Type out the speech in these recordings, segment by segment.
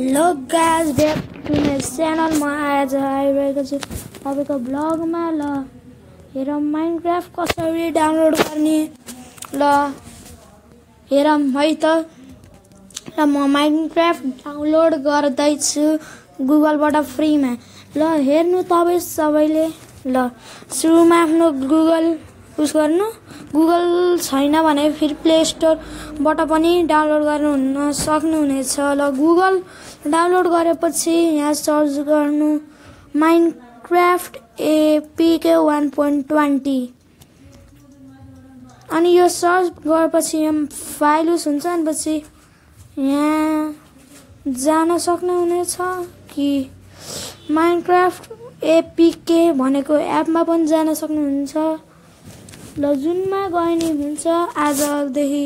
Hello guys, back to my channel. म आज आइरहेको छु तपाईँको ब्लगमा। ल हेर माइनक्राफ्ट कसरी डाउनलोड गर्ने। ल हेरौँ है त। र म माइनक्राफ्ट डाउनलोड गर्दैछु गुगलबाट फ्रीमा। ल हेर्नु तपाईँ सबैले। ल सुरुमा आफ्नो गुगल गर्नु। गुगल छैन भने फेरि प्ले स्टोरबाट पनि डाउनलोड गर्नु सक्नुहुनेछ। ल गुगल डाउनलोड गरेपछि यहाँ सर्च गर्नु माइनक्राफ्ट एपीके 1.20 अनि यो सर्च गरेपछि यहाँ फाइल्स हुन्छ। अनि पछि यहाँ जान सक्नुहुनेछ कि माइनक्राफ्ट एपीके भनेको एपमा पनि जान सक्नुहुन्छ। ल जुनमा गए नि हुन्छ। आजदेखि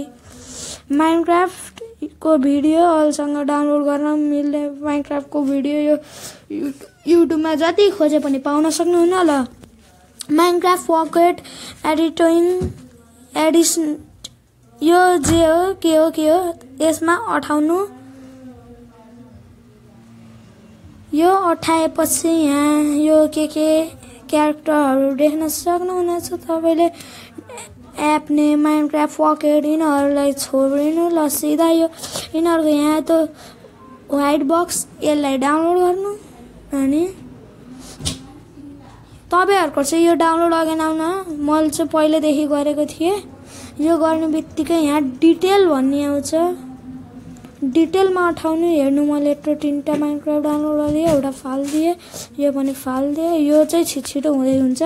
माइनक्राफ्टको भिडियो अहिलेसँग डाउनलोड गर्न मिल्ने माइनक्राफ्टको भिडियो यो युट्युबमा जति खोजे पनि पाउन सक्नुहुन्न। ल माइनक्राफ्ट पकेट एडिसन यो जे हो के हो यसमा अठाउनु। यो अठाएपछि यहाँ यो के क्यारेक्टरहरू देख्न सक्नुहुनेछ तपाईले। एप नेम माइनक्राफ्ट पकेट यिनीहरूलाई छोडिनु। ल सिधा यो यिनीहरूको यहाँ त व्हाइट बक्स यसलाई डाउनलोड गर्नु। अनि तपाईहरुको चाहिँ यो डाउनलोड अगेन आउन मैले चाहिँ पहिलेदेखि गरेको थिएँ। यो गर्ने बित्तिकै यहाँ डिटेल भन्ने आउँछ। डिटेलमा अठाउनु। हेर्नु मैले यत्रो 3टा माइनक्राफ्ट डाउनलोड गरेँ। एउटा फाल्दिएँ, यो पनि फाल्दिएँ। यो चाहिँ छिटो हुँदै हुन्छ।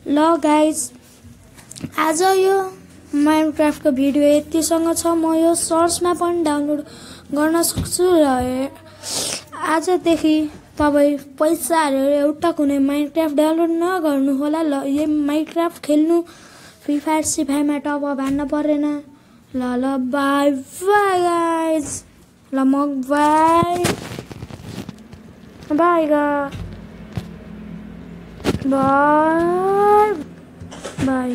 ल गाइज आज यो माइनक्राफ्टको भिडियो यतिसँग छ। म यो सर्चमा पनि डाउनलोड गर्न सक्छु। र आजदेखि तपाईँ पैसा हालेर एउटा कुनै माइनक्राफ्ट डाउनलोड नगर्नु होला। ल यो माइनक्राफ्ट खेल्नु फ्री फायर सिफायरमा टप अप हान्न परेन। ल बाई बाई गाइज। ल म बाई बाई बाई बाई।